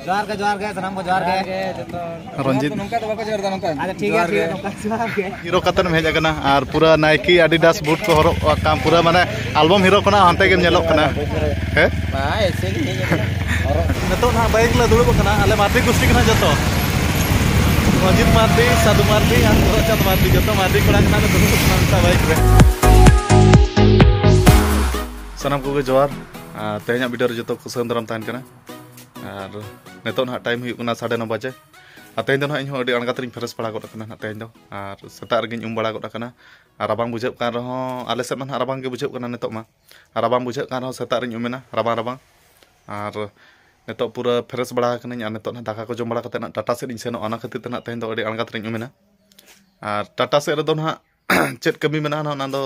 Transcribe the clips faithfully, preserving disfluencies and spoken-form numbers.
ᱡᱚᱦᱟᱨ ᱜᱮ, ᱡᱚᱦᱟᱨ ᱜᱮ, ᱥᱟᱱᱟᱢ ᱠᱚ ᱡᱚᱦᱟᱨ ᱜᱮ᱾ ᱨᱚᱧᱡᱤᱛ᱾ ᱱᱚᱝᱠᱟ ᱫᱚ ᱵᱟᱠᱚ ᱡᱚᱦᱟᱨ ᱫᱟ, ᱱᱚᱝᱠᱟ᱾ ᱟᱪᱪᱷᱟ, ᱴᱷᱤᱠ ᱜᱮᱭᱟ, ᱴᱷᱤᱠ ᱜᱮᱭᱟ, ᱱᱚᱝᱠᱟ ᱡᱚᱦᱟᱨ ᱜᱮ᱾ ᱦᱤᱨᱳ ᱠᱟᱛᱮᱢ ᱦᱮᱡ ᱟᱠᱟᱱᱟ ᱟᱨ ᱯᱩᱨᱟᱹ ᱱᱟᱭᱠᱤ ᱟᱰᱤᱰᱟᱥ ᱵᱩᱴ ᱠᱚ ᱦᱚᱨᱚᱜ ᱠᱟᱜ ᱛᱟᱢ, ᱯᱩᱨᱟᱹ ᱢᱟᱱᱮ ᱟᱞᱵᱚᱢ ᱦᱤᱨᱳ ᱠᱷᱚᱱᱟᱜ ᱦᱟᱱᱛᱮ ᱜᱮᱢ ᱧᱮᱞᱚᱜ ᱠᱟᱱᱟ᱾ ᱦᱮᱸ? ᱵᱟᱝ, ᱮᱭᱥᱮ ᱜᱮ ᱦᱮᱡ ᱟᱠᱟᱱᱟ᱾ ᱱᱤᱛᱚᱜ ᱱᱟᱦᱟᱜ ᱵᱟᱭᱤᱠ ᱞᱮ ᱫᱩᱲᱩᱵ ᱟᱠᱟᱱᱟ, ᱟᱞᱮ ᱢᱟᱨᱰᱤ ᱜᱩᱥᱴᱤ ᱠᱟᱱᱟ ᱡᱚᱛᱚ᱾ ᱨᱚᱧᱡᱤᱛ ᱢᱟᱨᱰᱤ, ᱥᱟᱫᱷᱩ ᱢᱟᱨᱰᱤ ᱟᱨ ᱜᱳᱨᱟᱪᱟᱸᱫᱽ ᱢᱟᱨᱰᱤ, ᱡᱚᱛᱚ ᱢᱟᱨᱰᱤ ᱠᱚᱲᱟ ᱠᱟᱱᱟ ᱞᱮ, ᱫᱩᱲᱩᱵ ᱟᱠᱟᱱᱟ ᱢᱤᱫᱴᱟᱝ ᱵᱟᱭᱤᱠ ᱨᱮ᱾ ᱥᱟᱱᱟᱢ ᱠᱚᱜᱮ ᱡᱚᱦᱟᱨ᱾ ᱟᱨ ᱛᱮᱦᱮᱧᱟᱜ ᱵᱷᱤᱰᱤᱭᱳ ᱨᱮ ᱡᱚᱛᱚ ᱠᱚ ᱥᱟᱹᱱ ᱫᱟᱨᱟᱢ ᱛᱟᱦᱮᱱ ᱠᱟᱱᱟ᱾ ᱟᱨ ᱱᱤᱛᱚᱜ ᱱᱟᱦᱟᱜ ᱴᱟᱭᱤᱢ ᱦᱩᱭᱩᱜ ᱠᱟᱱᱟ ᱥᱟᱲᱮ ᱱᱚ ᱵᱟᱡᱮ᱾ ᱟᱨ ᱛᱮᱦᱮᱧ ᱫᱚ ᱱᱟᱦᱟᱜ ᱤᱧᱦᱚᱸ ᱟᱹᱰᱤ ᱟᱬᱜᱟᱛ ᱨᱤᱧ ᱯᱷᱨᱮᱥ ᱵᱟᱲᱟ ᱜᱚᱫ ᱟᱠᱟᱱᱟ ᱱᱟᱦᱟᱜ ᱛᱮᱦᱮᱧ ᱫᱚ᱾ ᱟᱨ ᱥᱮᱛᱟᱜ ᱨᱮᱜᱮᱧ ᱩᱢ ᱵᱟᱲᱟ ᱜᱚᱫ ᱟᱠᱟᱱᱟ᱾ ᱟᱨ ᱨᱟᱵᱟᱝ ᱵᱩᱡᱷᱟᱹᱜ ᱠᱟᱱ ᱨᱮᱦᱚᱸ, ᱟᱞᱮ ᱥᱮᱫ ᱢᱟ ᱱᱟᱦᱟᱜ ᱨᱟᱵᱟᱝ ᱜᱮ ᱵᱩᱡᱷᱟᱹᱜ ᱠᱟᱱᱟ ᱱᱤᱛᱚᱜ ᱢᱟ᱾ ᱟᱨ ᱨᱟᱵᱟᱝ ᱵᱩᱡᱷᱟᱹᱜ ᱠᱟᱱ ᱨᱮᱦᱚᱸ ᱥᱮᱛᱟᱜ ᱨᱤᱧ ᱩᱢᱮᱱᱟ ᱨᱟᱵᱟᱝ ᱨᱟᱵᱟᱝ᱾ ᱟᱨ ᱱᱤᱛᱚᱜ ᱯᱩᱨᱟᱹ ᱯᱷᱨᱮᱥ ᱵᱟᱲᱟ ᱟᱠᱟᱱᱟᱹᱧ᱾ ᱟᱨ ᱱᱤᱛᱚᱜ ᱱᱟᱦᱟᱜ ᱫᱟᱠᱟ ᱠᱚ ᱡᱚᱢ ᱵᱟᱲᱟ ᱠᱟᱛᱮ ᱱᱟᱦᱟᱜ ᱴᱟᱴᱟ ᱥᱮᱫ ᱤᱧ ᱥᱮᱱᱚᱜᱼᱟ, ᱚᱱᱟ ᱠᱷᱟᱹᱛᱤᱨ ᱛᱮ ᱱᱟᱦᱟᱜ ᱛᱮᱦᱮᱧ ᱫᱚ ᱟᱹᱰᱤ ᱟᱬᱜᱟᱛ ᱨᱤᱧ ᱩᱢᱮᱱᱟ᱾ ᱟᱨ ᱴᱟᱴᱟ ᱥᱮᱫ ᱨᱮᱫᱚ ᱱᱟᱦᱟᱜ ᱪᱮᱫ ᱠᱟᱹᱢᱤ ᱢᱮᱱᱟᱜᱼᱟ ᱱᱟᱦᱟᱜ, ᱚᱱᱟ ᱫᱚ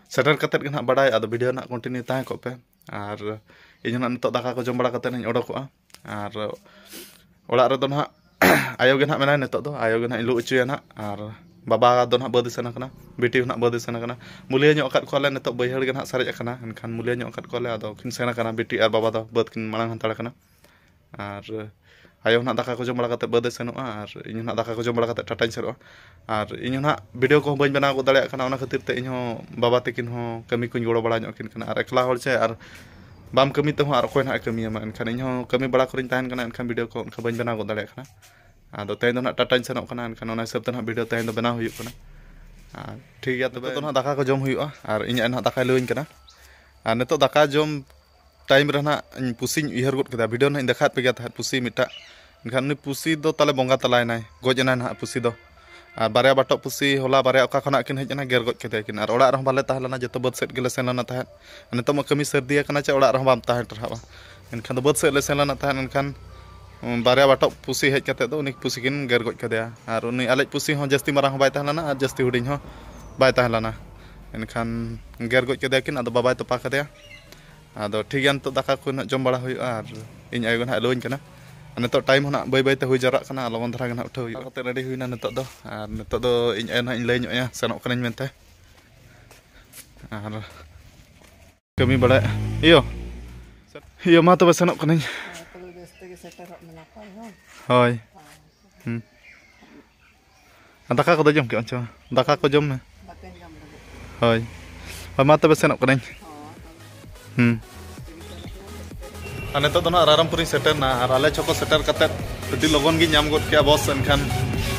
ᱥᱮᱴᱮᱨ ᱠᱟᱛᱮᱫ ᱜᱮ ᱱᱟᱦᱟᱜ ᱵᱟᱰᱟᱭᱚᱜᱼᱟ᱾ ᱟᱫᱚ ᱵᱷᱤᱰᱤᱭᱳ ᱱᱟᱦᱟᱜ ᱠᱚᱱᱴᱤᱱᱤᱭᱩ ᱛᱟᱦᱮᱸ ᱠᱚᱜ ᱯᱮ᱾ ᱟᱨ ᱤᱧ ᱦᱚᱸ ᱱᱟᱦᱟᱜ ᱱᱤᱛᱚᱜ ᱫᱟᱠᱟ ᱠᱚ ᱡᱚᱢ ᱵᱟᱲᱟ ᱠᱟᱛᱮᱫ ᱤᱧ ᱚᱰᱚᱠᱚᱜᱼᱟ᱾ ᱟᱨ ᱚᱲᱟᱜ ᱨᱮᱫᱚ ᱱᱟᱦᱟᱜ ᱟᱭᱳ ᱜᱮ ᱱᱟᱦᱟᱜ ᱢᱮᱱᱟᱭᱟ ᱱᱤᱛᱚᱜ ᱫᱚ, ᱟᱭᱳ ᱜᱮ ᱱᱟᱦᱟᱜ ᱤᱧ ᱞᱩ ᱦᱚᱪᱚᱭᱟ ᱱᱟᱦᱟᱜ᱾ ᱟᱨ ᱵᱟᱵᱟ ᱫᱚ ᱱᱟᱦᱟᱜ ᱵᱟᱹᱫᱽ ᱮ ᱥᱮᱱ ᱟᱠᱟᱱᱟ, ᱵᱤᱴᱤ ᱦᱚᱸ ᱱᱟᱦᱟᱜ ᱵᱟᱹᱫᱽ ᱮ ᱥᱮᱱ ᱟᱠᱟᱱᱟ᱾ ᱢᱩᱞᱤᱭᱟᱹ ᱧᱚᱜ ᱟᱠᱟᱫ ᱠᱚᱣᱟᱞᱮ, ᱱᱤᱛᱚᱜ ᱵᱟᱹᱭᱦᱟᱹᱲ ᱜᱮ ᱱᱟᱦᱟᱜ ᱥᱟᱨᱮᱡ ᱟᱠᱟᱱᱟ, ᱮᱱᱠᱷᱟᱱ ᱢᱩᱞᱤᱭᱟᱹ ᱧᱚᱜ ᱟᱠᱟᱫ ᱠᱚᱣᱟᱞᱮ, ᱟᱫᱚ ᱠᱤᱱ ᱥᱮᱱ ᱟᱠᱟᱱᱟ, ᱵᱤᱴᱤ ᱟᱨ ᱵᱟᱵᱟ ᱫᱚ ᱵᱟᱹᱫᱽ ᱠᱤᱱ ᱢᱟᱲᱟᱝ ᱦᱟᱛᱟᱲ ᱟᱠᱟᱱᱟ᱾ ᱟᱨ ᱟᱭᱳ ᱦᱚᱸ ᱱᱟᱦᱟᱜ ᱫᱟᱠᱟ ᱠᱚ ᱡᱚᱢ ᱵᱟᱲᱟ ᱠᱟᱛᱮ ᱵᱟᱹᱫᱽ ᱮ ᱥᱮᱱᱚᱜᱼᱟ, ᱟᱨ ᱤᱧ ᱦᱚᱸ ᱱᱟᱦᱟᱜ ᱫᱟᱠᱟ ᱠᱚ ᱡᱚᱢ ᱵᱟᱲᱟ ᱠᱟᱛᱮ ᱴᱟᱴᱟᱧ ᱥᱮᱱᱚᱜᱼᱟ᱾ ᱟᱨ ᱤᱧ ᱦᱚᱸ ᱱᱟᱦᱟᱜ ᱵᱷᱤᱰᱤᱭᱳ ᱠᱚᱦᱚᱸ ᱵᱟᱹᱧ ᱵᱮᱱᱟᱣ ᱜᱚᱫ ᱫᱟᱲᱮᱭᱟᱜ ᱠᱟᱱᱟ, ᱚᱱᱟ ᱠᱷᱟᱹᱛᱤᱨ ᱛᱮ ᱤᱧ ᱦᱚᱸ ᱵᱟᱵᱟ ᱛᱟᱹᱠᱤᱱ ᱦᱚᱸ ᱠᱟᱹᱢᱤ ᱠᱚᱧ ᱜᱚᱲᱚ ᱵᱟᱲᱟ ᱧᱚᱜ ᱟᱹᱠᱤᱱ ᱠᱟᱱᱟ᱾ ᱟᱨ ᱮᱠᱞᱟ ᱦᱚᱲ ᱪᱮ, ᱟᱨ ᱵᱟᱢ ᱠᱟᱹᱢᱤ ᱛᱮᱦᱚᱸ ᱟᱨ ᱚᱠᱚᱭ ᱱᱟᱦᱟᱜ ᱮ ᱠᱟᱹᱢᱤᱭᱟᱢᱟ? ᱮᱱᱠᱷᱟᱱ ᱤᱧ ᱦᱚᱸ ᱠᱟᱹᱢᱤ ᱵᱟᱲᱟ ᱠᱚᱨᱮᱧ ᱛᱟᱦᱮᱱ ᱠᱟᱱᱟ, ᱮᱱᱠᱷᱟᱱ ᱵᱷᱤᱰᱤᱭᱳ ᱠᱚ ᱚᱱᱠᱟ ᱵᱟᱹᱧ ᱵᱮᱱᱟᱣ ᱜᱚᱫ ᱫᱟᱲᱮᱭᱟᱜ ᱠᱟᱱᱟ᱾ ᱟᱫᱚ ᱛᱮᱦᱮᱧ ᱫᱚ ᱱᱟᱦᱟᱜ ᱴᱟᱴᱟᱧ ᱥᱮᱱᱚᱜ ᱠᱟᱱᱟ, ᱮᱱᱠᱷᱟᱱ ᱚᱱᱟ ᱦᱤᱥᱟᱹᱵ ᱛᱮ ᱱᱟᱦᱟᱜ ᱵᱷᱤᱰᱤᱭᱳ ᱛᱮᱦᱮᱧ ᱫᱚ ᱵᱮᱱᱟᱣ ᱦᱩᱭᱩᱜ ᱠᱟᱱᱟ᱾ ᱟᱨ ᱴᱷᱤᱠ ᱜᱮᱭᱟ, ᱛᱚᱵᱮ ᱱᱤᱛᱚᱜ ᱫᱚ ᱱᱟᱦᱟᱜ ᱫᱟᱠᱟ ᱠᱚ ᱡᱚᱢ ᱦᱩᱭᱩᱜᱼᱟ, ᱟᱨ ᱤᱧ ᱟᱭᱳ ᱱᱟᱦᱟᱜ ᱫᱟᱠᱟᱭ ᱞᱩᱣᱟᱹᱧ ᱠᱟᱱᱟ᱾ ᱟᱨ ᱱᱤᱛᱚᱜ ᱫᱟᱠᱟ ᱡᱚᱢ ᱴᱟᱭᱤᱢ ᱨᱮ ᱱᱟᱦᱟᱜ ᱤᱧ ᱯᱩᱥᱤᱧ ᱩᱭᱦᱟᱹᱨ ᱜᱚᱫ ᱠᱮᱫᱟ, ᱵᱷᱤᱰᱤᱭᱳ ᱱᱟᱦᱟᱜ ᱤᱧ ᱫᱮᱠᱷᱟᱣᱮᱫ ᱯᱮ ᱜᱮᱭᱟ ᱛᱟᱦᱮᱸᱫ, ᱯᱩᱥᱤ ᱢᱤᱫᱴᱟᱜ᱾ ᱮᱱᱠᱷᱟᱱ ᱩᱱᱤ ᱯᱩᱥᱤ ᱫᱚ ᱛᱟᱞᱮ ᱵᱚᱸᱜᱟ ᱛᱟᱞᱟᱭᱮᱱᱟᱭ, ᱜᱚᱡ ᱮᱱᱟᱭ ᱱᱟᱦᱟᱜ ᱯᱩᱥᱤ ᱫᱚ᱾ ᱟᱨ ᱵᱟᱨᱭᱟ ᱵᱟᱴᱚᱜ ᱯᱩᱥᱤ ᱦᱚᱞᱟ ᱵᱟᱨᱭᱟ ᱚᱠᱟ ᱠᱷᱚᱱᱟᱜ ᱠᱤᱱ ᱦᱮᱡ ᱮᱱᱟ, ᱜᱮᱨ ᱜᱚᱡ ᱠᱮᱫᱮᱭᱟ ᱠᱤᱱ᱾ ᱟᱨ ᱚᱲᱟᱜ ᱨᱮᱦᱚᱸ ᱵᱟᱞᱮ ᱛᱟᱦᱮᱸ ᱞᱮᱱᱟ, ᱡᱚᱛᱚ ᱵᱟᱹᱫᱽ ᱥᱮᱫ ᱜᱮᱞᱮ ᱥᱮᱱ ᱞᱮᱱᱟ ᱛᱟᱦᱮᱸᱫ᱾ ᱱᱤᱛᱚᱜ ᱢᱟ ᱠᱟᱹᱢᱤ ᱥᱟᱹᱨᱫᱤ ᱟᱠᱟᱱᱟ ᱪᱮ, ᱚᱲᱟᱜ ᱨᱮᱦᱚᱸ ᱵᱟᱢ ᱛᱟᱦᱮᱸ ᱴᱟᱨᱦᱟᱜᱼᱟ᱾ ᱮᱱᱠᱷᱟᱱ ᱫᱚ ᱵᱟᱹᱫᱽ ᱥᱮᱫ ᱞᱮ ᱥᱮᱱ ᱞᱮᱱᱟ ᱛᱟᱦᱮᱸᱫ, ᱮᱱᱠᱷᱟᱱ ᱩᱸ, ᱵᱟᱨᱭᱟ ᱵᱟᱴᱚᱜ ᱯᱩᱥᱤ ᱦᱮᱡ ᱠᱟᱛᱮᱫ ᱫᱚ ᱩᱱᱤ ᱯᱩᱥᱤ ᱠᱤᱱ ᱜᱮᱨ ᱜᱚᱡ ᱠᱮᱫᱮᱭᱟ᱾ ᱟᱨ ᱩᱱᱤ ᱟᱞᱮᱡ ᱯᱩᱥᱤ ᱦᱚᱸ ᱡᱟᱹᱥᱛᱤ ᱢᱟᱨᱟᱝ ᱦᱚᱸ ᱵᱟᱭ ᱛᱟᱦᱮᱸ ᱞᱮᱱᱟ ᱟᱨ ᱡᱟᱹᱥᱛᱤ ᱦᱩᱰᱤᱧ ᱦᱚᱸ ᱵᱟᱭ ᱛᱟᱦᱮᱸ ᱞᱮᱱᱟ᱾ ᱮᱱᱠᱷᱟᱱ ᱜᱮᱨ ᱜᱚᱡ ᱠᱮᱫᱮᱭᱟ ᱠᱤᱱ, ᱟᱫᱚ ᱵᱟᱵᱟᱭ ᱛᱚᱯᱟ ᱠᱮᱫᱮᱭᱟ᱾ ᱟᱫᱚ ᱴᱷᱤᱠ ᱜᱮᱭᱟ, ᱱᱤᱛᱚᱜ ᱫᱟᱠᱟ ᱠᱚ ᱱᱟᱦᱟᱜ ᱡᱚᱢ ᱵᱟᱲᱟ ᱦᱩᱭᱩᱜᱼᱟ ᱟᱨ ᱤᱧ ᱟᱭᱳ ᱜᱮ ᱱᱟᱦᱟᱜ ᱞᱩᱣᱟᱹᱧ ᱠᱟᱱᱟ᱾ ᱟᱨ ᱱᱤᱛᱚᱜ ᱴᱟᱭᱤᱢ ᱦᱚᱸ ᱱᱟᱦᱟᱜ ᱵᱟᱹᱭ ᱵᱟᱹᱭ ᱛᱮ ᱦᱩᱭ ᱡᱟᱣᱨᱟᱜ ᱠᱟᱱᱟ, ᱞᱚᱜᱚᱱ ᱫᱷᱟᱨᱟ ᱜᱮ ᱱᱟᱦᱟᱜ ᱩᱴᱷᱟᱹᱣ ᱦᱩᱭᱩᱜᱼᱟ᱾ ᱠᱟᱛᱮ ᱨᱮᱰᱤ ᱦᱩᱭᱱᱟ ᱱᱤᱛᱚᱜ ᱫᱚ, ᱟᱨ ᱱᱤᱛᱚᱜ ᱫᱚ ᱤᱧ ᱟᱭᱳ ᱱᱟᱦᱟᱜ ᱤᱧ ᱞᱟᱹᱭ ᱧᱚᱜ ᱟᱭᱟ ᱥᱮᱱᱚᱜ ᱠᱟᱹᱱᱟᱹᱧ ᱢᱮᱱᱛᱮ᱾ ᱟᱨ ᱠᱟᱹᱢᱤ ᱵᱟᱲᱟᱭᱟ ᱤᱭᱳ, ᱤᱭᱳ ᱢᱟ ᱛᱚᱵᱮ ᱥᱮᱱᱚᱜ ᱠᱟᱹᱱᱟᱹᱧ᱾ ᱥᱮᱴᱮᱨᱚᱜ ᱢᱮ ᱱᱟᱯᱟᱭ ᱦᱚᱸ᱾ ᱦᱳᱭ᱾ ᱦᱩᱸ᱾ ᱟᱨ ᱫᱟᱠᱟ ᱠᱚᱫᱚ ᱡᱚᱢ ᱠᱮᱜ ᱟᱢ ᱪᱮ ᱵᱟᱝ? ᱫᱟᱠᱟ ᱠᱚ ᱡᱚᱢ ᱢᱮ᱾ ᱵᱟᱯᱮ ᱡᱚᱢ ᱞᱟᱹᱜᱤᱫ᱾ ᱦᱳᱭ᱾ ᱦᱳᱭ, ᱢᱟ ᱛᱚᱵᱮ ᱥᱮᱱᱚᱜ ᱠᱟᱹᱱᱟᱹᱧ᱾ ᱦᱚᱸ᱾ ᱦᱩᱸ᱾ ᱟᱨ ᱱᱤᱛᱚᱜ ᱫᱚ ᱱᱟᱜ ᱨᱟᱭᱨᱚᱝᱯᱩᱨᱤᱧ ᱥᱮᱴᱮᱨᱱᱟ, ᱟᱨ ᱟᱞᱮ ᱪᱷᱚᱠᱚ ᱥᱮᱴᱮᱨ ᱠᱟᱛᱮᱫ ᱟᱹᱰᱤ ᱞᱚᱜᱚᱱ ᱜᱤᱧ ᱧᱟᱢ ᱜᱚᱫ ᱠᱮᱜᱼᱟ ᱵᱚᱥ᱾ ᱮᱱᱠᱷᱟᱱ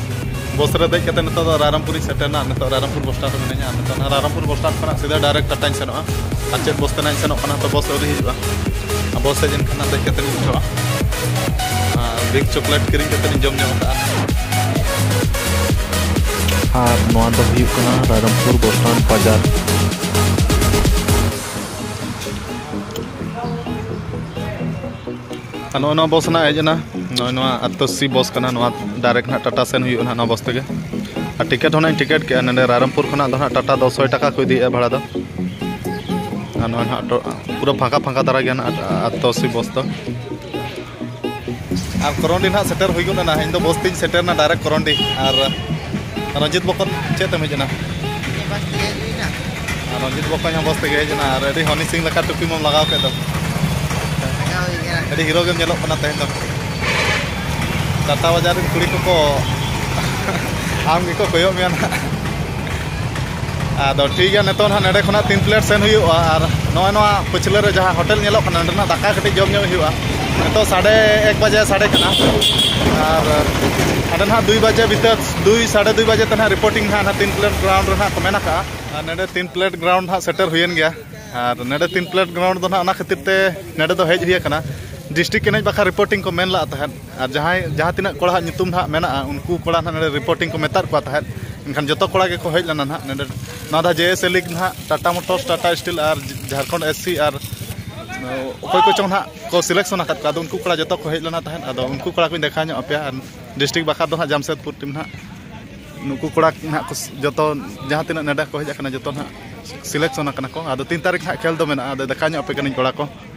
ᱵᱚᱥ ᱨᱮ ᱫᱮᱡ ᱠᱟᱛᱮᱫ ᱱᱤᱛᱚᱜ ᱫᱚ ᱨᱟᱭᱨᱚᱝᱯᱩᱨᱤᱧ ᱥᱮᱴᱮᱨᱱᱟ᱾ ᱱᱤᱛᱚᱜ ᱨᱟᱭᱨᱚᱝᱯᱩᱨ ᱵᱚᱥ ᱥᱴᱮᱱᱰ ᱨᱮ ᱢᱤᱱᱟᱹᱧᱟ᱾ ᱟᱨ ᱱᱤᱛᱚᱜ ᱱᱟᱜ ᱨᱟᱭᱨᱚᱝᱯᱩᱨ ᱵᱚᱥ ᱥᱴᱮᱱᱰ ᱠᱷᱚᱱᱟᱜ ᱥᱤᱫᱷᱟᱹ ᱰᱟᱭᱨᱮᱠᱴ ᱴᱟᱴᱟᱧ ᱥᱮᱱᱚᱜᱼᱟ᱾ ᱟᱨ ᱪᱮᱫ ᱵᱚᱥ ᱛᱮ ᱱᱟᱜ ᱤᱧ ᱥᱮᱱᱚᱜ ᱠᱟᱱᱟ, ᱛᱚ ᱵᱚᱥ ᱟᱹᱣᱨᱤ ᱦᱤᱡᱩᱜᱼᱟ᱾ ᱟᱨ ᱵᱚᱥ ᱦᱮᱡ ᱮᱱᱠᱷᱟᱱ ᱱᱟᱜ ᱫᱮᱡ ᱠᱟᱛᱮᱫ ᱤᱧ ᱵᱩᱡᱷᱟᱹᱣᱟ᱾ ᱟᱨ ᱵᱤᱜᱽ ᱪᱚᱠᱞᱮᱴ ᱠᱤᱨᱤᱧ ᱠᱟᱛᱮᱫ ᱤᱧ ᱡᱚᱢ ᱧᱚᱜ ᱠᱟᱜᱼᱟ᱾ ᱟᱨ ᱱᱚᱣᱟ ᱫᱚ ᱦᱩᱭᱩᱜ ᱠᱟᱱᱟ ᱨᱟᱭᱨᱚᱝᱯᱩᱨ ᱵᱚᱥ ᱥᱴᱮᱱᱰ ᱵᱟᱡᱟᱨ᱾ ᱟᱨ ᱱᱚᱜᱼᱚᱭ ᱱᱚᱣᱟ ᱵᱚᱥ ᱱᱟᱜ ᱦᱮᱡ ᱮᱱᱟ, ᱱᱚᱜᱼᱚᱭ ᱱᱚᱣᱟ ᱟᱴᱥᱚ ᱟᱥᱤ ᱵᱚᱥ ᱠᱟᱱᱟ, ᱱᱚᱣᱟ ᱰᱟᱭᱨᱮᱠᱴ ᱱᱟᱜ ᱴᱟᱴᱟ ᱥᱮᱱ ᱦᱩᱭᱩᱜᱼᱟ ᱱᱟᱜ ᱱᱚᱣᱟ ᱵᱚᱥ ᱛᱮᱜᱮ᱾ ᱟᱨ ᱴᱤᱠᱤᱴ ᱦᱚᱸ ᱱᱟᱜ ᱤᱧ ᱴᱤᱠᱤᱴ ᱠᱮᱜᱼᱟ, ᱱᱚᱰᱮ ᱨᱟᱭᱨᱚᱝᱯᱩᱨ ᱠᱷᱚᱱᱟᱜ ᱫᱚ ᱱᱟᱜ ᱴᱟᱴᱟ ᱫᱚ ᱥᱚᱭ ᱴᱟᱠᱟ ᱠᱚ ᱤᱫᱤᱭᱮᱜᱼᱟ ᱵᱷᱟᱲᱟ ᱫᱚ᱾ ᱟᱨ ᱱᱚᱜᱼᱚᱭ ᱱᱟᱜ ᱴᱚ-, ᱯᱩᱨᱟᱹ ᱯᱷᱟᱸᱠᱟ ᱯᱷᱟᱸᱠᱟ ᱫᱷᱟᱨᱟ ᱜᱮᱭᱟ ᱱᱟᱜ ᱟᱴᱥᱚ ᱟᱥᱤ ᱵᱚᱥ ᱫᱚ᱾ ᱟᱨ ᱠᱚᱨᱚᱱᱰᱤ ᱱᱟᱜ ᱥᱮᱴᱮᱨ ᱦᱩᱭ ᱜᱚᱫ ᱮᱱᱟ, ᱤᱧ ᱫᱚ ᱵᱚᱥ ᱛᱤᱧ ᱥᱮᱴᱮᱨ ᱮᱱᱟ ᱰᱟᱭᱨᱮᱠᱴ ᱠᱚᱨᱚᱱᱰᱤ᱾ ᱟᱨ ᱨᱚᱧᱡᱤᱛ ᱵᱚᱠᱚᱧ ᱪᱮᱫ ᱛᱮᱢ ᱦᱮᱡ ᱮᱱᱟ? ᱵᱟᱥ ᱛᱮᱜᱮ ᱦᱮᱡ ᱦᱩᱭ ᱮᱱᱟ᱾ ᱟᱨ ᱨᱚᱧᱡᱤᱛ ᱵᱚᱠᱚᱧ ᱦᱚᱸ ᱵᱚᱥ ᱛᱮᱜᱮ ᱦᱮᱡ ᱮᱱᱟ, ᱟᱨ ᱟᱹᱰᱤ ᱦᱚᱱᱤ ᱥᱤᱝ ᱞᱮᱠᱟ ᱴᱩᱯᱤ ᱢᱟᱢ ᱞᱟᱜᱟᱣ ᱠᱮᱫ ᱫᱚ᱾ ᱞᱟᱜᱟᱣ ᱦᱩᱭ ᱠᱟᱱᱟ᱾ ᱟᱹᱰᱤ ᱦᱤᱨᱳ ᱜᱮᱢ ᱧᱮᱞᱚᱜ ᱠᱟᱱᱟ ᱛᱮᱦᱮᱧ ᱫᱚ᱾ ᱴᱟᱴᱟ ᱵᱟᱡᱟᱨ ᱨᱮᱱ ᱠᱩᱲᱤ ᱠᱚᱠᱚ ᱟᱢ ᱜᱮᱠᱚ ᱠᱚᱭᱚᱜ ᱢᱮᱭᱟ ᱱᱟᱦᱟᱜ᱾ ᱟᱫᱚ ᱴᱷᱤᱠ ᱜᱮᱭᱟ, ᱱᱤᱛᱚᱜ ᱱᱟᱦᱟᱜ ᱱᱚᱰᱮ ᱠᱷᱚᱱᱟᱜ ᱛᱤᱱ ᱯᱞᱮᱴ ᱥᱮᱱ ᱦᱩᱭᱩᱜᱼᱟ, ᱟᱨ ᱱᱚᱜᱼᱚᱭ ᱱᱚᱣᱟ ᱯᱟᱹᱪᱷᱞᱟᱹ ᱨᱮ ᱡᱟᱦᱟᱸ ᱦᱳᱴᱮᱞ ᱧᱮᱞᱚᱜ ᱠᱟᱱᱟ, ᱱᱚᱸᱰᱮᱱᱟᱜ ᱫᱟᱠᱟ ᱠᱟᱹᱴᱤᱡ ᱡᱚᱢ ᱧᱚᱜ ᱦᱩᱭᱩᱜᱼᱟ᱾ ᱱᱤᱛᱚᱜ ᱥᱟᱰᱮ ᱮᱠ ᱵᱟᱡᱮ ᱥᱟᱰᱮ ᱠᱟᱱᱟ, ᱟᱨ ᱦᱟᱸᱰᱮ ᱱᱟᱦᱟᱜ ᱫᱩᱭ ᱵᱟᱡᱮ ᱵᱷᱤᱛᱟᱹᱨ, ᱫᱩᱭ ᱥᱟᱰᱮ ᱫᱩᱭ ᱵᱟᱡᱮ ᱛᱮ ᱱᱟᱦᱟᱜ ᱨᱤᱯᱳᱨᱴᱤᱝ ᱱᱟᱦᱟᱜ ᱚᱱᱟ ᱛᱤᱱ ᱯᱞᱮᱴ ᱜᱨᱟᱣᱩᱱᱰ ᱨᱮ ᱱᱟᱦᱟᱜ ᱠᱚ ᱢᱮᱱ ᱟᱠᱟᱜᱼᱟ᱾ ᱟᱨ ᱱᱚᱰᱮ ᱛᱤᱱ ᱯᱞᱮᱴ ᱜᱨᱟᱣᱩᱱᱰ ᱱᱟᱦᱟᱜ ᱥᱮᱴᱮᱨ ᱦᱩᱭᱮᱱ ᱜᱮᱭᱟ᱾ ᱟᱨ ᱱᱚᱰᱮ ᱛᱤᱱ ᱯᱞᱮᱴ ᱜᱨᱟᱣᱩᱱᱰ ᱫᱚ ᱱᱟᱦᱟᱜ ᱚᱱᱟ ᱠᱷᱟᱹᱛᱤᱨ ᱛᱮ ᱱᱚᱰᱮ ᱫᱚ ᱦᱮᱡ ᱦᱩᱭ ᱟᱠᱟᱱᱟ, ᱰᱤᱥᱴᱨᱤᱠᱴ ᱮᱱᱮᱡ ᱵᱟᱠᱷᱨᱟ ᱨᱤᱯᱳᱨᱴᱤᱝ ᱠᱚ ᱢᱮᱱ ᱞᱟᱜ ᱛᱟᱦᱮᱸᱫ᱾ ᱟᱨ ᱡᱟᱦᱟᱸᱭ, ᱡᱟᱦᱟᱸ ᱛᱤᱱᱟᱹᱜ ᱠᱚᱲᱟ ᱦᱟᱜ ᱧᱩᱛᱩᱢ ᱱᱟᱦᱟᱜ ᱢᱮᱱᱟᱜᱼᱟ, ᱩᱱᱠᱩ ᱠᱚᱲᱟ ᱱᱟᱦᱟᱜ ᱱᱚᱰᱮ ᱨᱤᱯᱳᱨᱴᱤᱝ ᱠᱚ ᱢᱮᱛᱟᱫ ᱠᱚᱣᱟ ᱛᱟᱦᱮᱸᱫ, ᱮᱱᱠᱷᱟᱱ ᱡᱚᱛᱚ ᱠᱚᱲᱟ ᱜᱮᱠᱚ ᱦᱮᱡ ᱞᱮᱱᱟ ᱱᱟᱦᱟᱜ ᱱᱚᱰᱮ᱾ ᱱᱚᱣᱟ ᱫᱷᱟᱣ ᱡᱮ ᱮᱥ ᱮ ᱞᱤᱜᱽ ᱱᱟᱦᱟᱜ ᱴᱟᱴᱟ ᱢᱳᱴᱚᱨᱥ, ᱴᱟᱴᱟ ᱥᱴᱤᱞ ᱟᱨ ᱡᱷᱟᱲᱠᱷᱚᱸᱰ ᱮᱥ ᱥᱤ ᱟᱨ ᱚᱠᱚᱭ ᱠᱚᱪᱚᱝ ᱱᱟᱦᱟᱜ ᱠᱚ ᱥᱤᱞᱮᱠᱥᱚᱱ ᱟᱠᱟᱫ ᱠᱚᱣᱟ, ᱟᱫᱚ ᱩᱱᱠᱩ ᱠᱚᱲᱟ ᱡᱚᱛᱚ ᱠᱚ ᱦᱮᱡ ᱞᱮᱱᱟ ᱛᱟᱦᱮᱸᱫ᱾ ᱟᱫᱚ ᱩᱱᱠᱩ ᱠᱚᱲᱟ ᱠᱚᱧ ᱫᱮᱠᱷᱟᱣ ᱧᱚᱜ ᱟᱯᱮᱭᱟ᱾ ᱟᱨ ᱰᱤᱥᱴᱨᱤᱠᱴ ᱵᱟᱠᱷᱨᱟ ᱫᱚ ᱱᱟᱦᱟᱜ ᱡᱟᱢᱥᱮᱫᱽᱯᱩᱨ ᱴᱤᱢ ᱱᱟᱦᱟᱜ, ᱱᱩᱠᱩ ᱠᱚᱲᱟ ᱱᱟᱦᱟᱜ ᱠᱚ ᱡᱚᱛᱚ, ᱡᱟᱦᱟᱸ ᱛᱤᱱᱟᱹᱜ ᱱᱚᱰᱮ ᱠᱚ ᱦᱮᱡ ᱟᱠᱟᱱᱟ, ᱡᱚᱛᱚ ᱱᱟᱦᱟᱜ ᱥᱤᱞᱮᱠᱥᱚᱱ ᱟᱠᱟᱱᱟ ᱠᱚ᱾ ᱟᱫᱚ ᱛᱤᱱ ᱛᱟᱹᱨᱤᱠᱷ ᱱᱟᱦᱟᱜ ᱠᱷᱮᱞ ᱫᱚ ᱢᱮᱱᱟᱜᱼᱟ, ᱟᱫᱚ ᱫᱮᱠᱷᱟᱣ ᱧᱚᱜ ᱟᱯᱮ ᱠᱟᱹᱱᱟᱹᱧ ᱠᱚᱲᱟ ᱠᱚ᱾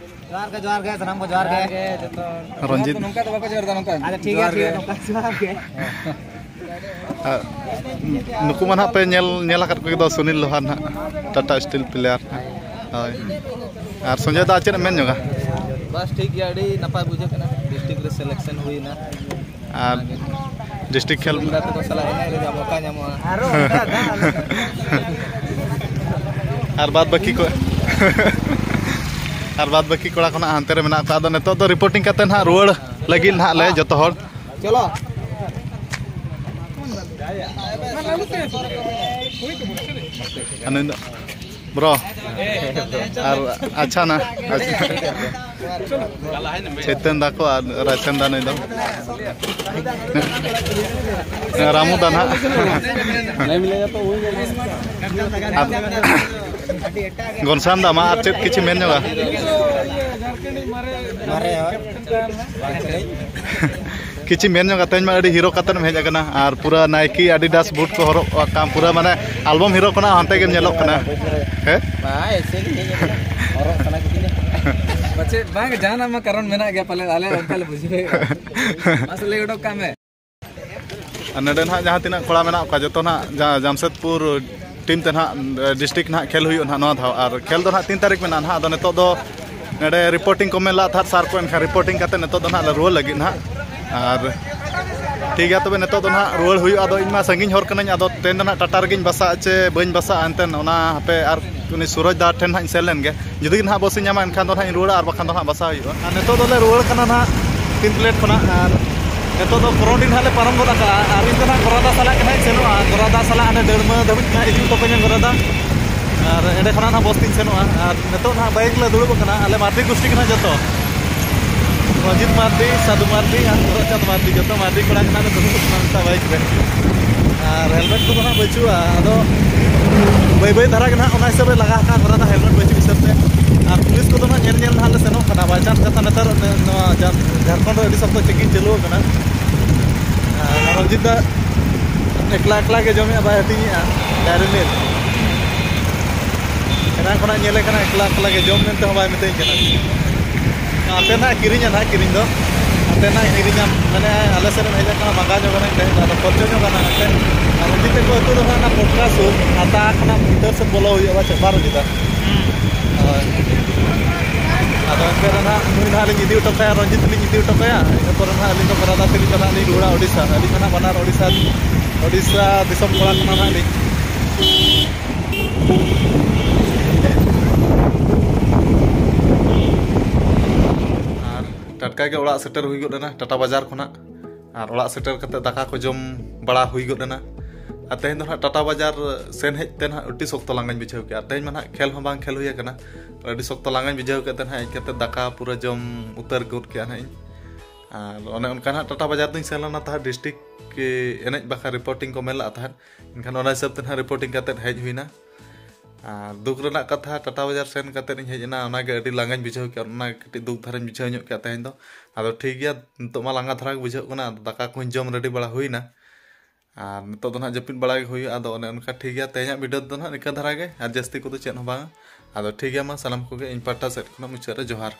ᱡᱚᱦᱟᱨ ᱜᱮ, ᱡᱚᱦᱟᱨ ᱜᱮ, ᱥᱟᱱᱟᱢ ᱠᱚ ᱡᱚᱦᱟᱨ ᱜᱮ᱾ ᱡᱚᱦᱟᱨ ᱜᱮ ᱡᱚᱛᱚ ᱦᱚᱲ᱾ ᱨᱚᱧᱡᱤᱛ᱾ ᱱᱚᱝᱠᱟ ᱫᱚ ᱵᱟᱠᱚ ᱡᱚᱦᱟᱨ ᱮᱫᱟ, ᱱᱚᱝᱠᱟ᱾ ᱟᱪᱪᱷᱟ, ᱴᱷᱤᱠ ᱜᱮᱭᱟ, ᱡᱚᱦᱟᱨ ᱴᱷᱤᱠ ᱜᱮᱭᱟ, ᱜᱮ᱾ ᱱᱚᱝᱠᱟ ᱡᱚᱦᱟᱨ ᱜᱮ᱾ ᱟᱨ ᱱᱩᱠᱩ ᱢᱟ ᱱᱟᱦᱟᱜ ᱯᱮ ᱧᱮᱞ, ᱧᱮᱞ ᱟᱠᱟᱫ ᱠᱚᱜᱮ ᱫᱚ, ᱥᱩᱱᱤᱞ ᱞᱳᱦᱟᱨ ᱱᱟᱦᱟᱜ, ᱴᱟᱴᱟ ᱥᱴᱤᱞ ᱯᱞᱮᱭᱟᱨ᱾ ᱦᱳᱭ᱾ ᱟᱨ ᱥᱚᱧᱡᱚᱭ ᱫᱟ, ᱪᱮᱫ ᱮᱢ ᱢᱮᱱ ᱧᱚᱜᱟ? ᱵᱟᱥ, ᱴᱷᱤᱠ ᱜᱮᱭᱟ, ᱟᱹᱰᱤ ᱱᱟᱯᱟᱭ ᱵᱩᱡᱷᱟᱹᱜ ᱠᱟᱱᱟ᱾ ᱨᱮ ᱥᱤᱞᱮᱠᱥᱚᱱ ᱦᱩᱭᱱᱟ᱾ ᱟᱨ ᱰᱤᱥᱴᱨᱤᱠᱴ ᱠᱷᱮᱞ ᱜᱟᱛᱮ ᱠᱚ ᱥᱟᱞᱟᱜ ᱮᱱᱮᱡ ᱨᱮᱭᱟᱜ ᱢᱚᱠᱟ ᱧᱟᱢᱚᱜᱼᱟ᱾ ᱟᱨ ᱵᱟᱫ ᱵᱟᱹᱠᱤ ᱠᱚ ᱟᱨ ᱵᱟᱫ ᱵᱟᱹᱠᱤ ᱠᱚᱲᱟ ᱠᱚ ᱱᱟᱜ ᱦᱟᱱᱛᱮ ᱨᱮ ᱢᱮᱱᱟᱜ ᱠᱚᱣᱟ᱾ ᱟᱫᱚ ᱱᱤᱛᱚᱜ ᱫᱚ ᱨᱤᱯᱳᱨᱴᱤᱝ ᱠᱟᱛᱮ ᱱᱟᱦᱟᱜ ᱨᱩᱣᱟᱹᱲ ᱞᱟᱹᱜᱤᱫ ᱱᱟᱦᱟᱜ ᱞᱮ ᱡᱚᱛᱚ ᱦᱚᱲ᱾ ᱪᱚᱞᱚ᱾ ᱟᱨ ᱱᱩᱭ ᱫᱚ ᱵᱨᱚ᱾ ᱟᱨ ᱟᱪᱪᱷᱟ ᱱᱟ, ᱟᱪᱪᱷᱟ᱾ ᱪᱮᱛᱚᱱ ᱫᱟ ᱠᱚ ᱟᱨ ᱨᱟᱭᱥᱮᱱ ᱫᱟ ᱱᱩᱭ ᱫᱚ᱾ ᱨᱟᱢᱩ ᱫᱟ ᱱᱟᱦᱟᱜ᱾ ᱟᱨ ᱜᱚᱱᱥᱟᱱ ᱫᱟ ᱢᱟ ᱟᱨ ᱪᱮᱫ ᱠᱤᱪᱷᱩ ᱢᱮᱱ ᱧᱚᱜᱟ? ᱠᱤᱪᱷᱩ ᱢᱮᱱ ᱧᱚᱜ ᱠᱟᱛᱮᱧ ᱢᱟ ᱟᱹᱰᱤ ᱦᱤᱨᱳ ᱠᱟᱛᱮᱢ ᱦᱮᱡ ᱟᱠᱟᱱᱟ ᱟᱨ ᱯᱩᱨᱟᱹ ᱱᱟᱭᱠᱤ ᱟᱰᱤᱰᱟᱥ ᱵᱩᱴ ᱠᱚ ᱦᱚᱨᱚᱜ ᱠᱟᱜ ᱯᱩᱨᱟᱹ ᱢᱟᱱᱮ ᱟᱞᱵᱚᱢ ᱦᱤᱨᱳ ᱠᱟᱱᱟ ᱦᱟᱱᱛᱮ ᱜᱮᱢ ᱧᱮᱞᱚᱜ ᱠᱟᱱᱟ᱾ ᱦᱮᱸ? ᱵᱟᱝ, ᱮᱭᱥᱮ ᱜᱮ ᱦᱮᱡ ᱟᱠᱟᱱᱟ᱾ ᱦᱚᱨᱚᱜ ᱥᱟᱱᱟ ᱠᱤᱫᱤᱧᱟ᱾ ᱯᱟᱪᱮᱫ ᱵᱟᱝ, ᱡᱟᱦᱟᱱᱟᱜ ᱢᱟ ᱠᱟᱨᱚᱱ ᱢᱮᱱᱟᱜ ᱜᱮᱭᱟ ᱯᱟᱞᱮ, ᱟᱞᱮ ᱚᱱᱠᱟ ᱞᱮ ᱵᱩᱡᱷᱟᱹᱣᱮᱫᱼᱟ᱾ ᱢᱟᱥᱮ ᱞᱟᱹᱭ ᱩᱰᱩᱠ ᱠᱟᱜ ᱢᱮ᱾ ᱟᱨ ᱱᱚᱰᱮ ᱱᱟᱦᱟᱜ ᱡᱟᱦᱟᱸ ᱛᱤᱱᱟᱹᱜ ᱠᱚᱲᱟ ᱢᱮᱱᱟᱜ ᱠᱚᱣᱟ ᱡᱚᱛᱚ ᱱᱟᱦᱟᱜ ᱡᱟ-, ᱡᱟᱢᱥᱮᱫᱽᱯᱩᱨ ᱴᱤᱢ ᱛᱮ ᱱᱟᱦᱟᱜ ᱰᱤᱥᱴᱨᱤᱠᱴ ᱱᱟᱦᱟᱜ ᱠᱷᱮᱞ ᱦᱩᱭᱩᱜᱼᱟ ᱱᱟᱦᱟᱜ ᱱᱚᱣᱟ ᱫᱷᱟᱣ᱾ ᱟᱨ ᱠᱷᱮᱞ ᱫᱚ ᱱᱟᱦᱟᱜ ᱛᱤᱱ ᱛᱟᱹᱨᱤᱠᱷ ᱢᱮᱱᱟᱜᱼᱟ ᱱᱟᱦᱟᱜ᱾ ᱟᱫᱚ ᱱᱤᱛᱚᱜ ᱫᱚ ᱱᱚᱰᱮ ᱨᱤᱯᱳᱨᱴᱤᱝ ᱠᱚ ᱢᱮᱱ ᱞᱮᱫ ᱛᱟᱦᱮᱸᱫ ᱥᱟᱨ ᱠᱚ, ᱮᱱᱠᱷᱟᱱ ᱨᱤᱯᱳᱨᱴᱤᱝ ᱠᱟᱛᱮ ᱱᱤᱛᱚᱜ ᱫᱚ ᱱᱟᱦᱟᱜ ᱞᱮ ᱨᱩᱣᱟᱹᱲ ᱞᱟᱹᱜᱤᱫ ᱱᱟᱦᱟᱜ᱾ ᱟᱨ ᱴᱷᱤᱠ ᱜᱮᱭᱟ, ᱛᱚᱵᱮ ᱱᱤᱛᱚᱜ ᱫᱚ ᱱᱟᱦᱟᱜ ᱨᱩᱣᱟᱹᱲ ᱦᱩᱭᱩᱜᱼᱟ᱾ ᱟᱫᱚ ᱤᱧ ᱢᱟ ᱥᱟᱺᱜᱤᱧ ᱦᱚᱨ ᱠᱟᱹᱱᱟᱹᱧ, ᱟᱫᱚ ᱛᱮᱦᱮᱧ ᱫᱚ ᱱᱟᱦᱟᱜ ᱴᱟᱴᱟ ᱨᱮᱜᱤᱧ ᱵᱟᱥᱟᱜᱼᱟ ᱪᱮ ᱵᱟᱹᱧ ᱵᱟᱥᱟᱜᱼᱟ, ᱮᱱᱛᱮᱫ ᱚᱱᱟ ᱦᱟᱯᱮ ᱟᱨ ᱩᱱᱤ ᱥᱩᱨᱚᱡᱽ ᱫᱟ ᱴᱷᱮᱱ ᱱᱟᱦᱟᱜ ᱤᱧ ᱥᱮᱱ ᱞᱮᱱ ᱜᱮ᱾ ᱡᱩᱫᱤ ᱱᱟᱦᱟᱜ ᱵᱟᱥ ᱤᱧ ᱧᱟᱢᱟ, ᱮᱱᱠᱷᱟᱱ ᱫᱚ ᱱᱟᱦᱟᱜ ᱤᱧ ᱨᱩᱣᱟᱹᱲᱟ, ᱟᱨ ᱵᱟᱠᱷᱟᱱ ᱫᱚ ᱱᱟᱦᱟᱜ ᱵᱟᱥᱟ ᱦᱩᱭᱩᱜᱼᱟ᱾ ᱟᱨ ᱱᱤᱛᱚᱜ ᱫᱚᱞᱮ ᱨᱩᱣᱟᱹᱲ ᱠᱟᱱᱟ ᱱᱟᱦᱟᱜ ᱛᱤᱱ ᱯᱞᱮᱴ ᱠᱷᱚᱱᱟᱜ᱾ ᱟᱨ ᱱᱤᱛᱚᱜ ᱫᱚ ᱠᱚᱨᱚᱱᱰᱤ ᱱᱟᱦᱟᱜ ᱞᱮ ᱯᱟᱨᱚᱢ ᱜᱚᱫ ᱟᱠᱟᱜᱼᱟ᱾ ᱟᱨ ᱤᱧ ᱫᱚ ᱱᱟᱦᱟᱜ ᱜᱚᱨᱟᱫᱟ ᱥᱟᱞᱟᱜ ᱜᱮ ᱱᱟᱦᱟᱜ ᱤᱧ ᱥᱮᱱᱚᱜᱼᱟ᱾ ᱜᱚᱨᱟᱫᱟ ᱥᱟᱞᱟᱜ ᱦᱟᱸᱰᱮ ᱰᱟᱹᱲᱢᱟᱹ ᱫᱷᱟᱹᱵᱤᱡ ᱱᱟᱦᱟᱜ ᱤᱫᱤ ᱦᱚᱴᱚ ᱠᱟᱹᱧᱟ ᱜᱚᱨᱟᱫᱟ᱾ ᱟᱨ ᱮᱸᱰᱮ ᱠᱷᱚᱱᱟᱜ ᱱᱟᱦᱟᱜ ᱵᱚᱥ ᱛᱤᱧ ᱥᱮᱱᱚᱜᱼᱟ᱾ ᱟᱨ ᱱᱤᱛᱚᱜ ᱱᱟᱦᱟᱜ ᱵᱟᱭᱤᱠ ᱞᱮ ᱫᱩᱲᱩᱵ ᱟᱠᱟᱱᱟ, ᱟᱞᱮ ᱢᱟᱨᱰᱤ ᱜᱩᱥᱴᱤ ᱠᱟᱱᱟ ᱡᱚᱛᱚ᱾ ᱨᱚᱧᱡᱤᱛ ᱢᱟᱨᱰᱤ, ᱥᱟᱹᱫᱷᱩ ᱢᱟᱨᱰᱤ ᱟᱨ ᱜᱚᱨᱚᱪᱟᱸᱫᱽ ᱢᱟᱨᱰᱤ, ᱡᱚᱛᱚ ᱢᱟᱨᱰᱤ ᱠᱚᱲᱟ ᱠᱟᱱᱟ ᱞᱮ, ᱫᱩᱲᱩᱵ ᱟᱠᱟᱱᱟ ᱢᱤᱫᱴᱟᱝ ᱵᱟᱭᱤᱠ ᱨᱮ᱾ ᱟᱨ ᱦᱮᱞᱢᱮᱴ ᱠᱚᱫᱚ ᱱᱟᱦᱟᱜ ᱵᱟᱹᱪᱩᱜᱼᱟ, ᱟᱫᱚ ᱵᱟᱹᱭ ᱵᱟᱹᱭ ᱫᱷᱟᱨᱟ ᱜᱮ ᱱᱟᱦᱟᱜ ᱚᱱᱟ ᱦᱤᱥᱟᱹᱵ ᱞᱮ ᱞᱟᱜᱟ ᱦᱟᱠᱟᱫ ᱠᱚᱨᱟᱣ ᱫᱟ, ᱦᱮᱞᱢᱮᱴ ᱵᱟᱹᱪᱩᱜ ᱦᱤᱥᱟᱹᱵ ᱛᱮ᱾ ᱟᱨ ᱯᱩᱞᱤᱥ ᱠᱚᱫᱚ ᱱᱟᱦᱟᱜ ᱧᱮᱞ ᱧᱮᱞ ᱱᱟᱦᱟᱜ ᱞᱮ ᱥᱮᱱᱚᱜ ᱠᱟᱱᱟ, by chance ᱠᱟᱛᱷᱟ ᱱᱮᱛᱟᱨ ᱱᱚᱣᱟ ᱡᱟ-, ᱡᱷᱟᱲᱠᱷᱚᱸᱰ ᱨᱮ ᱟᱹᱰᱤ ᱥᱚᱠᱛᱚ checking ᱪᱟᱹᱞᱩ ᱟᱠᱟᱱᱟ᱾ ᱟᱨ ᱨᱚᱧᱡᱤᱛ ᱫᱟ ᱮᱠᱞᱟ ᱮᱠᱞᱟ ᱜᱮ ᱡᱚᱢᱮᱜᱼᱟ, ᱵᱟᱭ ᱦᱟᱹᱴᱤᱧᱮᱜᱼᱟ ᱰᱟᱭᱨᱤ ᱢᱤᱞᱠ᱾ ᱮᱱᱟᱝ ᱠᱷᱚᱱᱟᱜ ᱧᱮᱞᱮ ᱠᱟᱱᱟ ᱮᱠᱞᱟ ᱮᱠᱞᱟ ᱜᱮ, ᱡᱚᱢ ᱢᱮᱱᱛᱮ ᱦᱚᱸ ᱵᱟᱭ ᱢᱤᱛᱟᱹᱧ ᱠᱟᱱᱟ᱾ ᱟᱯᱮ ᱱᱟᱜ ᱠᱤᱨᱤᱧᱟ ᱱᱟᱜ ᱠᱤᱨᱤᱧ ᱫᱚ, ᱟᱯᱮ ᱱᱟᱜ ᱠᱤᱨᱤᱧᱟᱢ, ᱢᱟᱱᱮ ᱟᱞᱮ ᱥᱮᱫ ᱮᱢ ᱦᱮᱡ ᱟᱠᱟᱱᱟ, ᱢᱟᱸᱜᱟ ᱧᱚᱜ ᱠᱟᱱᱟ ᱛᱮᱦᱮᱧ ᱫᱚ, ᱟᱫᱚ ᱠᱷᱚᱨᱪᱚ ᱧᱚᱜ ᱠᱟᱱᱟ ᱮᱱᱛᱮ᱾ ᱟᱨ ᱨᱚᱧᱡᱤᱛ ᱛᱟᱠᱚ ᱟᱹᱛᱩ ᱫᱚ ᱱᱟᱜ ᱚᱱᱟ ᱯᱚᱴᱠᱟ ᱥᱩᱨ, ᱦᱟᱛᱟ ᱠᱷᱚᱱᱟᱜ ᱵᱷᱤᱛᱟᱹᱨ ᱥᱮᱫ ᱵᱚᱞᱚ ᱦᱩᱭᱩᱜᱼᱟ, ᱵᱟᱝ ᱨᱚᱧᱡᱤᱛᱟ? ᱦᱳᱭ᱾ ᱟᱫᱚ ᱮᱱᱛᱮ ᱨᱮ ᱱᱟᱦᱟᱜ ᱱᱩᱭ ᱱᱟᱦᱟᱜ ᱞᱤᱧ ᱤᱫᱤ ᱦᱚᱴᱚ ᱠᱟᱭᱟ, ᱨᱚᱧᱡᱤᱛ ᱞᱤᱧ ᱤᱫᱤ ᱦᱚᱴᱚ ᱠᱟᱭᱟ᱾ ᱤᱱᱟᱹ ᱯᱚᱨᱮ ᱱᱟᱦᱟᱜ ᱟᱹᱞᱤᱧ ᱫᱚ brother ᱛᱮᱞᱤᱧ ᱪᱟᱞᱟᱜ ᱞᱤᱧ ᱨᱩᱣᱟᱹᱲᱟ ᱳᱰᱤᱥᱟ᱾ ᱟᱹᱞᱤᱧ ᱢᱟ ᱱᱟᱦᱟᱜ ᱵᱟᱱᱟᱨ ᱳᱰᱤᱥᱟ, ᱳᱰᱤᱥᱟ ᱫᱤᱥᱚᱢ ᱠᱚᱲᱟ ᱠᱟᱱᱟ ᱱᱟᱦᱟᱜ ᱞᱤᱧ᱾ ᱟᱨ ᱴᱟᱴᱠᱟ ᱜᱮ ᱚᱲᱟᱜ ᱥᱮᱴᱮᱨ ᱦᱩᱭ ᱜᱚᱫ ᱮᱱᱟ ᱴᱟᱴᱟ ᱵᱟᱡᱟᱨ ᱠᱷᱚᱱᱟᱜ᱾ ᱟᱨ ᱚᱲᱟᱜ ᱥᱮᱴᱮᱨ ᱠᱟᱛᱮ ᱫᱟᱠᱟ ᱠᱚ ᱡᱚᱢ ᱵᱟᱲᱟ ᱦᱩᱭ ᱜᱚᱫ ᱮᱱᱟ᱾ ᱟᱨ ᱛᱮᱦᱮᱧ ᱫᱚ ᱱᱟᱦᱟᱜ ᱴᱟᱴᱟ ᱵᱟᱡᱟᱨ ᱥᱮᱱ ᱦᱮᱡ ᱛᱮ ᱱᱟᱦᱟᱜ ᱟᱹᱰᱤ ᱥᱚᱠᱛᱚ ᱞᱟᱸᱜᱟᱧ ᱵᱩᱡᱷᱟᱹᱣ ᱠᱮᱜᱼᱟ᱾ ᱛᱮᱦᱮᱧ ᱢᱟ ᱱᱟᱦᱟᱜ ᱠᱷᱮᱞ ᱦᱚᱸ ᱵᱟᱝ ᱠᱷᱮᱞ ᱦᱩᱭ ᱟᱠᱟᱱᱟ᱾ ᱟᱹᱰᱤ ᱥᱚᱠᱛᱚ ᱞᱟᱸᱜᱟᱧ ᱵᱩᱡᱷᱟᱹᱣ ᱠᱮᱫ ᱛᱮ ᱱᱟᱦᱟᱜ ᱦᱮᱡ ᱠᱟᱛᱮ ᱫᱟᱠᱟ ᱯᱩᱨᱟᱹ ᱡᱚᱢ ᱩᱛᱟᱹᱨ ᱜᱚᱫ ᱠᱮᱜᱼᱟ ᱱᱟᱦᱟᱜ ᱤᱧ᱾ ᱟᱨ ᱚᱱᱮ ᱚᱱᱠᱟ ᱱᱟᱦᱟᱜ ᱴᱟᱴᱟ ᱵᱟᱡᱟᱨ ᱫᱚᱧ ᱥᱮᱱ ᱞᱮᱱᱟ ᱛᱟᱦᱮᱸᱫ, district ᱮᱱᱮᱡ ᱵᱟᱠᱷᱨᱟ reporting ᱠᱚ ᱢᱮᱱ ᱞᱮᱫᱼᱟ ᱛᱟᱦᱮᱸᱫ᱾ ᱮᱱᱠᱷᱟᱱ ᱚᱱᱟ ᱦᱤᱥᱟᱹᱵ ᱛᱮ ᱱᱟᱦᱟᱜ reporting ᱠᱟᱛᱮ ᱦᱮᱡ ᱦᱩᱭᱱᱟ᱾ ᱟᱨ ᱫᱩᱠ ᱨᱮᱱᱟᱜ ᱠᱟᱛᱷᱟ, ᱴᱟᱴᱟ ᱵᱟᱡᱟᱨ ᱥᱮᱱ ᱠᱟᱛᱮ ᱤᱧ ᱦᱮᱡ ᱮᱱᱟ, ᱚᱱᱟᱜᱮ ᱟᱹᱰᱤ ᱞᱟᱸᱜᱟᱧ ᱵᱩᱡᱷᱟᱹᱣ ᱠᱮᱜᱼᱟ, ᱚᱱᱟ ᱠᱟᱹᱴᱤᱡ ᱫᱩᱠ ᱫᱷᱟᱨᱟᱧ ᱵᱩᱡᱷᱟᱹᱣ ᱧᱚᱜ ᱠᱮᱜᱼᱟ ᱛᱮᱦᱮᱧ ᱫᱚ᱾ ᱟᱫᱚ ᱴᱷᱤᱠ ᱜᱮᱭᱟ, ᱱᱤᱛᱚᱜ ᱢᱟ ᱞᱟᱸᱜᱟ ᱫᱷᱟᱨᱟ ᱜᱮ ᱵᱩᱡᱷᱟᱹᱜ ᱠᱟᱱᱟ, ᱟᱫᱚ ᱫᱟᱠᱟ ᱠᱚᱦᱚᱸᱧ ᱡᱚᱢ ready ᱵᱟᱲᱟ ᱦᱩᱭᱱᱟ᱾ ᱟᱨ ᱱᱤᱛᱚᱜ ᱫᱚ ᱱᱟᱦᱟᱜ ᱡᱟᱹᱯᱤᱫ ᱵᱟᱲᱟ ᱜᱮ ᱦᱩᱭᱩᱜᱼᱟ᱾ ᱟᱫᱚ ᱚᱱᱮ ᱚᱱᱠᱟ ᱴᱷᱤᱠ ᱜᱮᱭᱟ, ᱛᱮᱦᱮᱧᱟᱜ video ᱫᱚ ᱱᱟᱦᱟᱜ ᱱᱤᱝᱠᱟᱹ ᱫᱷᱟᱨᱟ ᱜᱮ, ᱟᱨ ᱡᱟᱹᱥᱛᱤ ᱠᱚᱫᱚ ᱪᱮᱫ ᱦᱚᱸ ᱵᱟᱝᱟ᱾ ᱟᱫᱚ ᱴᱷᱤᱠ ᱜᱮᱭᱟ, ᱢᱟ ᱥᱟᱱᱟᱢ ᱠᱚᱜᱮ ᱤᱧ ᱯᱟᱦᱴᱟ ᱥᱮᱫ ᱠᱷᱚᱱᱟᱜ ᱢᱩᱪᱟᱹᱫ ᱨᱮ ᱡᱚᱦᱟᱨ᱾